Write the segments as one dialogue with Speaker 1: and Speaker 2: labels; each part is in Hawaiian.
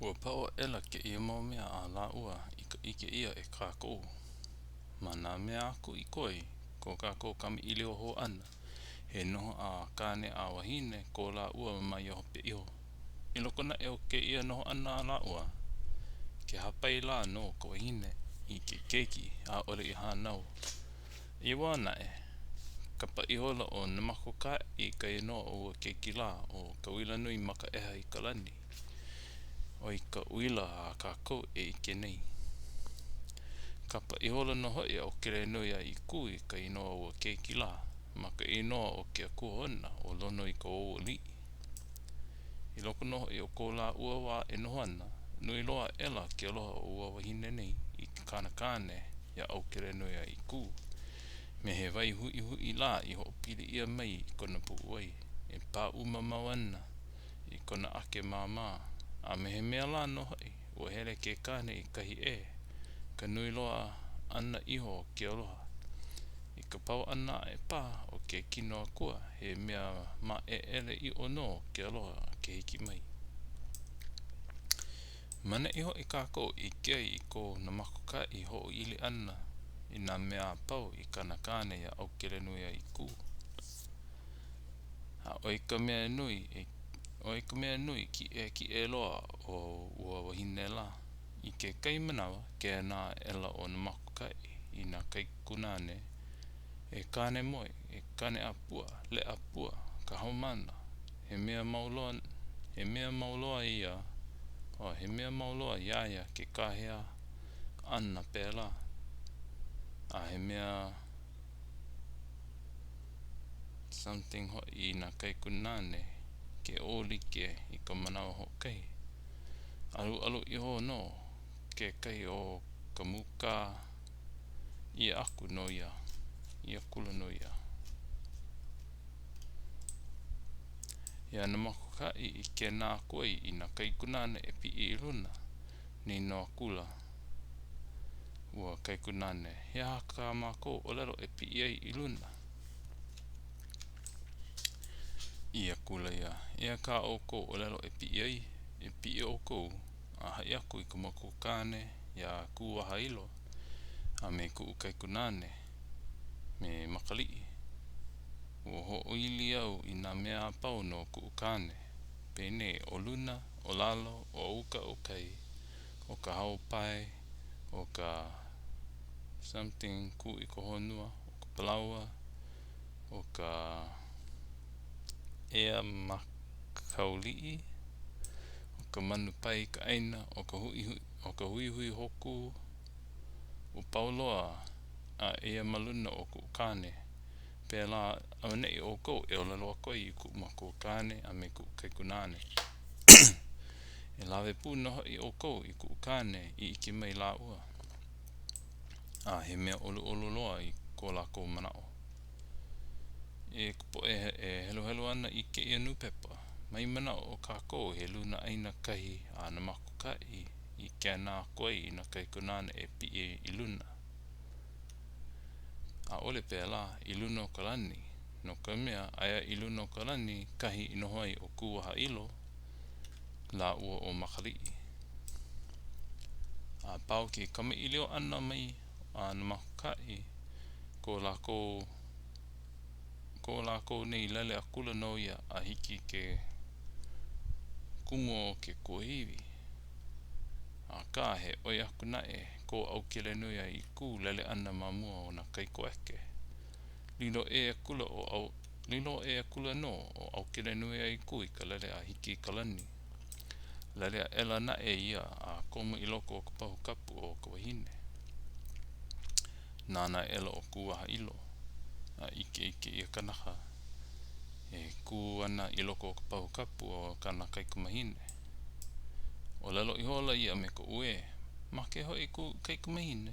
Speaker 1: Ua pau aʻela kēia mau mea a lāua i ka ʻike ʻia e kākou. Ma nā mea aku i koe i ko kākou kamaʻilio hou ʻana, he noho a kāne a wahine ko lāua ma ia hope iho. I loko naʻe o kēia noho ʻana a lāua, ke hāpai lā nō ka wahine i ke keiki ʻaʻole i hānau. I ia wā naʻe, kapa ihola ʻo Nāmakaokahaʻi i ka inoa o ua keiki lā ʻo Kauilanuimakaʻehaikalani, ʻo ia ka uila a kākou e ʻike nei. Kapa ihola nō hoʻi ʻo ʻAukelenuiaʻīkū i ka inoa o ua keiki lā ma ka inoa o ke akua ona ʻo Lonoikaoualiʻi. I loko nō hoʻi o ko lāua wā e noho ana, nui loa aʻela ke aloha o ua wahine nei i kāna kāne iā ʻAukelenuiaʻīkū, me he wai huʻihuʻi lā i hoʻopili ʻia mai i kona puʻuwai, e pāʻū mamao ana i kona ake māmā, a me he mea lā nō hoʻi, ua hele ke kāne i kahi ʻē, ka nui loa ʻana iho o ke aloha. I ka pau ʻana aʻe paha o ke kino akua, he mea maʻeʻele ʻiʻo nō ke aloha ke hiki mai. Ma ʻaneʻi hoʻi kākou e ʻike ai i ko Nāmakaokahaʻi hoʻoili ʻana i nā mea a pau i kāna kāne iā ʻAukelenuiaʻīkū. A ʻo ia ka mea nui, ʻo ia ka mea nui kiʻekiʻe loa o ua wahine lā. I kekahi manawa, kēnā aʻela ʻo Nāmakaokahaʻi i nā kaikunāne, E Kānemoe, e Kāneʻāpua, Leʻāpua, ka haumāna, he mea mau loa, he mea mau loa ia, oh, he mea mau loa iā ia ke kāhea ʻana pēlā, a he mea something hoʻi i nā kaikunāne ke ʻō like i ka manawa hoʻokahi. ʻAlualu iho nō kekahi o ka mūkā ʻia aku nō ia, ʻī akula nō ia. Iā Nāmakaokahaʻi i kēnā aku ai i nā kaikunāne e piʻi i luna, nīnau akula ua kaikunāne, He aha kā mākou ʻōlelo e piʻi ai i luna? ʻĪ akula ia, Eia kā ʻoukou ʻōlelo e piʻi ai, e piʻi ʻoukou, a haʻi aku i ka makuakāne iā Kūwahailo a me kuʻu kaikunāne, me Makaliʻi. Ua hoʻoili au i nā mea a pau no kuʻu kāne, penei, ʻo luna, ʻo lalo, ʻo uka o kai, ʻo ka hao pae, ʻo ka something kū i ka honua, ʻo ka palaoa, ʻo ka ea makauliʻi, ʻo ka manu pae i ka ʻāina, ʻo ka huʻihuʻi, ʻo ka huihui hōkū, ua pau loa a eia ma luna o kuʻu kāne. Pēlā auaneʻi ʻoukou e ʻōlelo aku ai i kuʻu makua kāne a me kuʻu kaikunāne. E lawe pū nō hoʻi ʻoukou i kuʻu kāne i ʻike mai lāua. A he mea ʻoluʻolu loa i ko lākou manaʻo. E ka poʻe e heluhelu ana i kēia nūpepa, mai manaʻo o kākou he luna ʻāina kahi a Nāmakaokahaʻi i kēnā aku ai i nā kaikunāne e piʻi i luna. ʻAʻole pēlā i luna o ka lani, no ka mea, aia i luna o ka lani kahi i noho ai ʻo Kūwahaʻilo lāua ʻo Makaliʻi. A pau ke kamaʻilio ʻana mai a Nāmakaokahaʻi, ko lākou ko lākou nei lele akula nō ia a hiki i ke kumu o ke kuahiwi. Akā, he ʻoi aku naʻe ko ʻAukelenuiaʻīkū lele ʻana ma mua o nā kaikoʻeke. Lilo ʻē akula ʻo Lilo ʻē akula nō ʻo ʻAukelenuiaʻīkū i ka lele a hiki i ka lani. Lele aʻela naʻe ia a komo i loko o ka pahu kapu o ka wahine. Nānā aʻela ʻo Kūwahaʻilo, a ʻike i kēia kanaka e kū ana i loko o ka pahu kapu o kāna kaikamahine. ʻŌlelo ihola ia me ka uē, Make hoʻi kuʻu kaikamahine,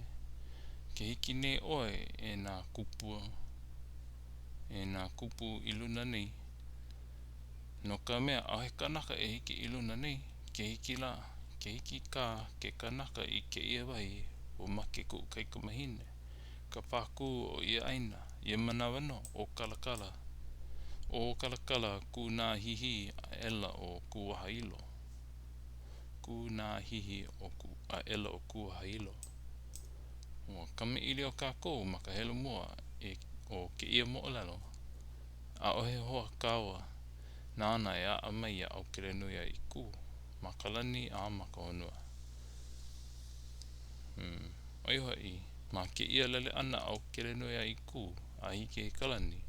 Speaker 1: ke hiki nei ʻoe e nā kupu e nā kupu i luna nei. No ka mea, ʻaʻohe kanaka e hiki i luna nei, ke hiki lā, ke hiki kā ke kanaka i kēia wahi, ua make kuʻu kaikamahine, ka pākū o ia ʻāina, ia manawa nō, ʻōkalakala, ʻōkalakala kūnāhihi aʻela ʻo Kūwahaʻilo. Kūnāhihi aʻela ʻo Kūwahailo. Ua kamaʻilio kākou ma ka helu mua o kēia moʻolelo, ʻaʻohe hoa kaua nāna e aʻa mai iā ʻAukelenuiaʻīkū ma ka lani a ma ka honua. Hmm, ʻo ia hoʻi, ma kēia lele ʻana a ʻAukelenuiaʻīkū a hiki i ka lani,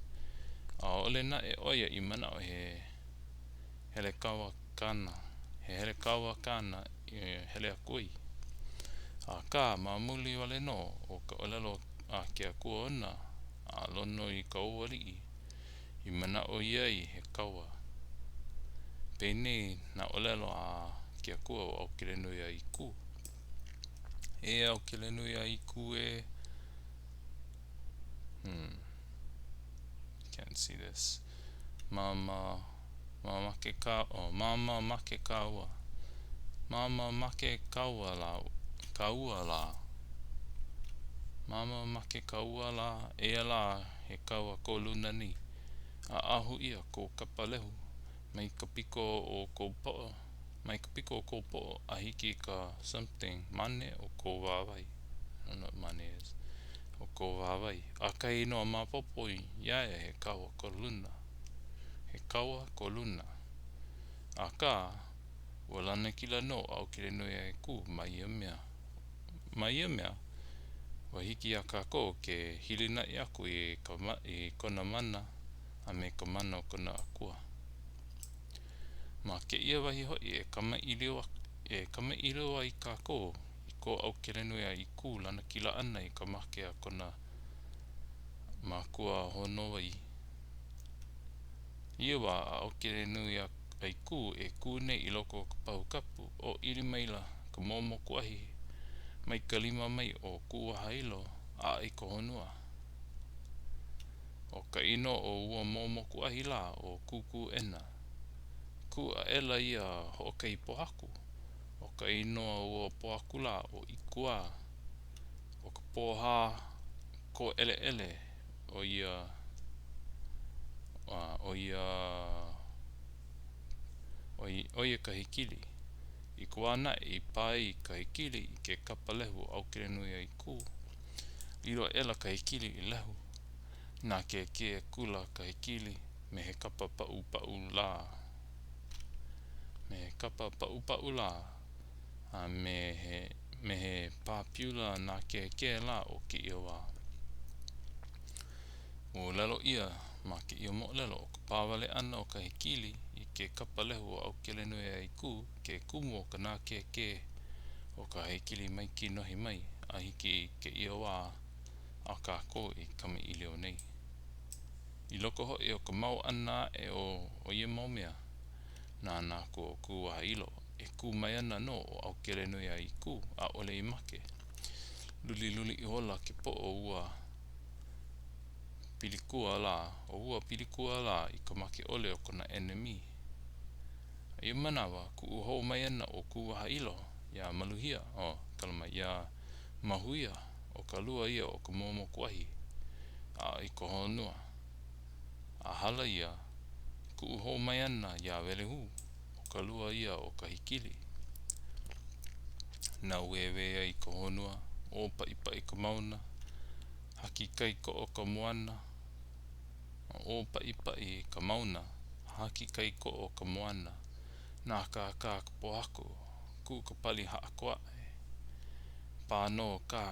Speaker 1: ʻaʻole naʻe ʻo ia i manaʻo he hele kaua kāna, he hele kaua kāna i hele aku ai. Akā, ma muli wale nō o ka ʻōlelo a ke akua ona, a Lonoikaoaliʻi, i manaʻo ia ai he kaua. Penei nā ʻōlelo a ke akua o ʻAukelenuiaʻīkū. E ʻAukelenuiaʻīkū e. Hmm. Can't see this. Mama, mama make ka, oh, mama make kāua. Mama make kaua lā, kāua lā. Mama make kāua lā, eia lā he kaua ko luna nei. ʻAʻahu ʻia kou kapa lehu mai ka piko o kou poʻo, mai ka piko o kou poʻo a hiki i ka something mane o kou wāwae. I don't know what mane is. O kou wāwae. ʻAkahi nō a maopopo iā ia he kaua ko luna. He kaua ko luna. Akā, ua lanakila nō ʻo ʻAukelenuiaʻīkū ma ia mea. Ma ia mea, ua hiki iā kākou ke hilinaʻi aku i ka i kona mana a me ka mana o kona akua. Ma kēia wahi hoʻi e kamaʻilio e kamaʻilio ai kākou i ko ʻAukelenuiaʻīkū lanakila ʻana i ka make a kona makua honowai. I ia wā a ʻAukelenuiaʻīkū e kū nei i loko o ka pahu kapu, ʻōʻili maila ka momoku ahi mai ka lima mai o Kūwahailo a i ka honua. ʻO ka inoa o ua momoku ahi lā ʻo Kūkūʻena. Kū aʻela ia hoʻokahi pōhaku. ʻO ka inoa o ua pōhaku lā ʻo ʻIkuā. ʻO ka pōhā kōʻeleʻele o ia ʻo ia ʻo ia ka hekili. I ka wā naʻe i pā ai ka hekili i ke kapa lehu o ʻAukelenuiaʻīkū, lilo aʻela ka hekili i lehu. Nākēkē akula ka hekili me he kapa paʻupaʻu lā. Me he kapa paʻupaʻu lā, a me he me he pāpiula nākēkē lā o kēia wā. Ua ʻōlelo ʻia ma kēia moʻolelo ʻo ka pā wale ʻana o ka hekili i ke kapa lehu o ʻAukelenuiaʻīkū ke kumu o ka nākēkē o ka hekili mai kinohi mai a hiki i kēia wā a kākou e kamaʻilio nei. I loko hoʻi o ka mao ʻana aʻe o ia mau mea, nānā aku ʻo Kūwahailo, e kū mai ana nō ʻo ʻAukelenuiaʻīkū, ʻaʻole i make. Luliluli ihola ke poʻo o ua pilikua lā, o ua pilikua lā i ka make ʻole o kona ʻenemi. A ia manawa, kuʻu hou mai ana ʻo Kūwahailo iā Maluhia, oh, kala mai, iā Mahuia, ʻo ka lua ia o ka momoku ahi, a i ka honua. A hala ia, kuʻu hou mai ana iā Welehū, ʻo ka lua ia o ka hekili. Nāueue ai ka honua, ʻōpaʻipaʻi ka mauna, haki kaikoʻo ka moana, ʻōpaʻipaʻi ka mauna, haki kaikoʻo ka moana, nākākā ka pōhaku, kū ka pali haʻako aʻe. Pā nō ka,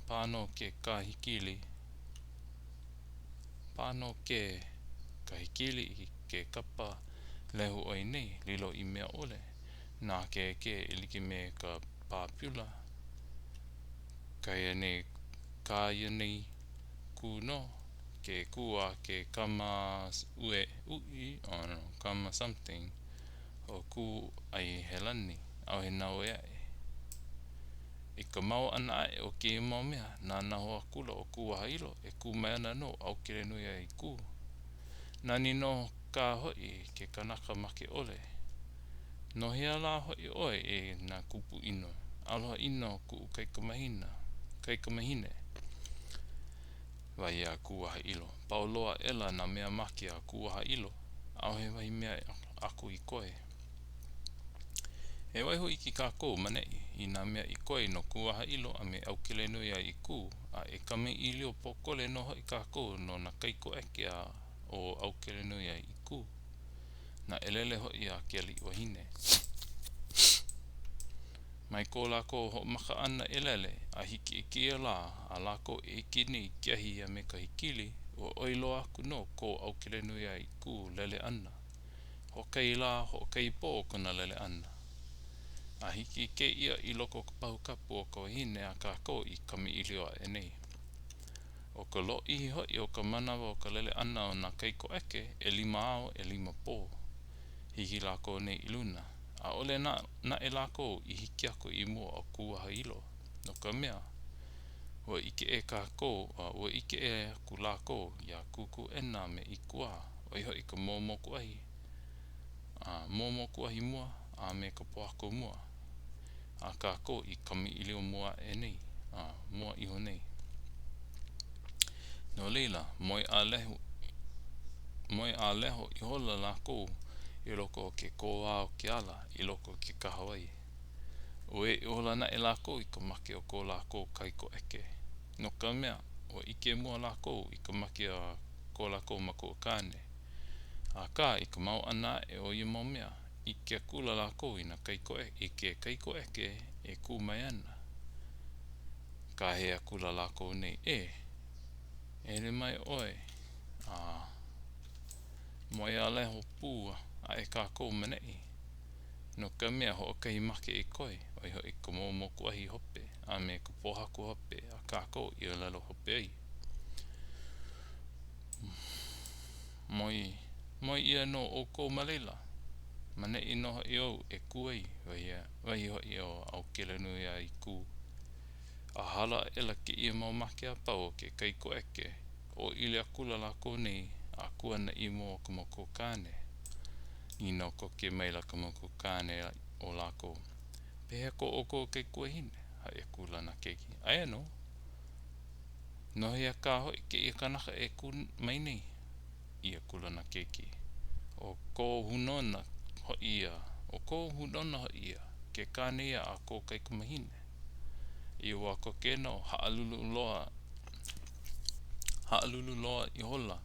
Speaker 1: pā nō ke kahikili, pā nō ke kahikili i ke kapa lehu ʻoi nei, lilo i mea ʻole, nākēkē e like me ka pāpiula. Kā ia nei, kā ia nei kū nō, ke kū a ke kama ue, uʻi, oh no, kama something, hoʻokū ai he lani, ʻaʻohe naue aʻe. I ka mao ʻana aʻe o kēia mau mea, nānā hou akula ʻo Kūwahailo, e kū mai ana nō ʻo ʻAukelenuiaʻīkū. Nani nō kā hoʻi ke kanaka make ʻole. No hea lā hoʻi ʻoe e nā kupu ʻino? Aloha ʻino kuʻu kaikamahina, kaikamahine. Wahi a Kūwahaʻilo. Pau loa aʻela nā mea make a Kūwahaʻilo, ʻaʻohe wahi mea aku i koe. E waiho iki kākou ma neʻi i nā mea i koe no Kūwahaʻilo a me ʻAukelenuiaʻīkū, a e kamaʻilio pōkole nō hoʻi kākou no nā kaikoʻeke a o ʻAukelenuiaʻīkū, nā ʻelele hoʻi a ke aliʻi wahine. Mai ko lākou hoʻomaka ʻana e lele a hiki i kēia lā a lākou e ʻike nei i ke ahi a me ka hekili, ua ʻoi loa aku nō ko ʻAukelenuiaʻīkū lele ʻana. Hoʻokahi lā, hoʻokahi pō kona lele ʻana. A hiki kēia i loko o ka pahu kapu o ka wahine a kākou i kamaʻilio aʻe nei. ʻO ka lōʻihi hoʻi o ka manawa o ka lele ʻana o nā kaikoʻeke, ʻelima ao, ʻelima pō. Hiki lākou nei i luna. ʻAʻole naʻe lākou i hiki aku i mua o Kūwahaʻilo, no ka mea, ua ʻike ʻē kākou, ua ʻike ʻē aku lākou iā Kūkūʻena a me ʻIkuā, ʻo ia hoʻi ka moumou kuahi, a moumou kuahi mua a me ka pōhaku mua a kākou i kamaʻilio mua aʻe nei, a mua iho nei. No laila, moe a lehu, moe a leho ihola lākou i loko o ke kōwā o ke ala, i loko o ke kahawai. Uē ihola naʻe lākou i ka make o ko lākou kaikoʻeke, no ka mea, ua ʻike mua lākou i ka make a ko lākou makuakāne. Akā, i ka mao ʻana aʻe o ia mau mea, ʻike akula lākou i nā kaikoʻeke, i ke kaikoʻeke e kū mai ana. Kāhea akula lākou nei, E, e hele mai ʻoe, a moe a leho pū aʻe kākou ma neʻi, no ka mea, hoʻokahi make i koe, ʻo ia hoʻi ka moumou kuahi hope a me ka pōhaku hope a kākou i ʻōlelo hope ai. Moe, moe ʻia nō ʻoukou ma laila. Ma neʻi nō hoʻi au e kū ai, wahi, wahi hoʻi a ʻAukelenuiaʻīkū. A hala aʻela kēia mau make a pau o ke kaikoʻeke, ʻōʻili akula lākou nei a kū ana i mua o ka makuakāne. Nīnau koke maila ka makuakāne o lākou, Pehea ko ʻoukou kaikuahine? Haʻi akula nā keiki, Aia nō. No hea kā hoʻi kēia kanaka e kū mai nei? ʻĪ akula nā keiki, ʻO kou hūnōna hoʻi ia, ʻo kou hūnōna hoʻi ia, ke kāne ia a kou kaikamahine. I ia wā koke nō, haʻalulu loa, haʻalulu loa ihola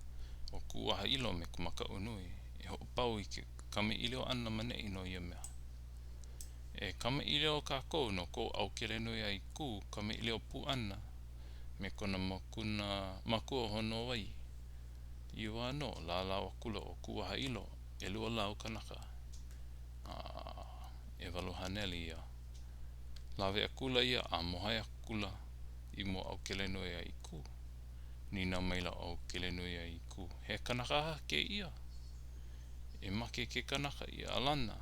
Speaker 1: ʻo Kūwahaʻilo me ka makaʻu nui, e hoʻopau i ke kamaʻilio ʻana ma neʻi no ia mea. E kamaʻilio kākou no ko ʻAukelenuiaʻīkū kamaʻilio pū ʻana me kona makuna, makua honua wai. I ia wā nō, lālau akula ʻo Kūwahaʻilo, 200 kanaka, a 800 ia. Lawe akula ia a mōhai akula i mua o ʻAukelenuiaʻīkū. Nīnau maila ʻo ʻAukelenuiaʻīkū, He kanaka aha kēia? E make ke kanaka i alana,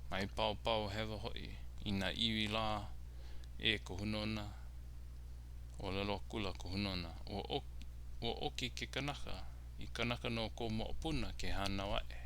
Speaker 1: mai paopao hewa hoʻi i nā iwi lā e ka hūnōna. ʻŌlelo akula ka hūnōna, Ua ʻoki, ua oki ke kanaka i kanaka no kou moʻopuna ke hānau aʻe.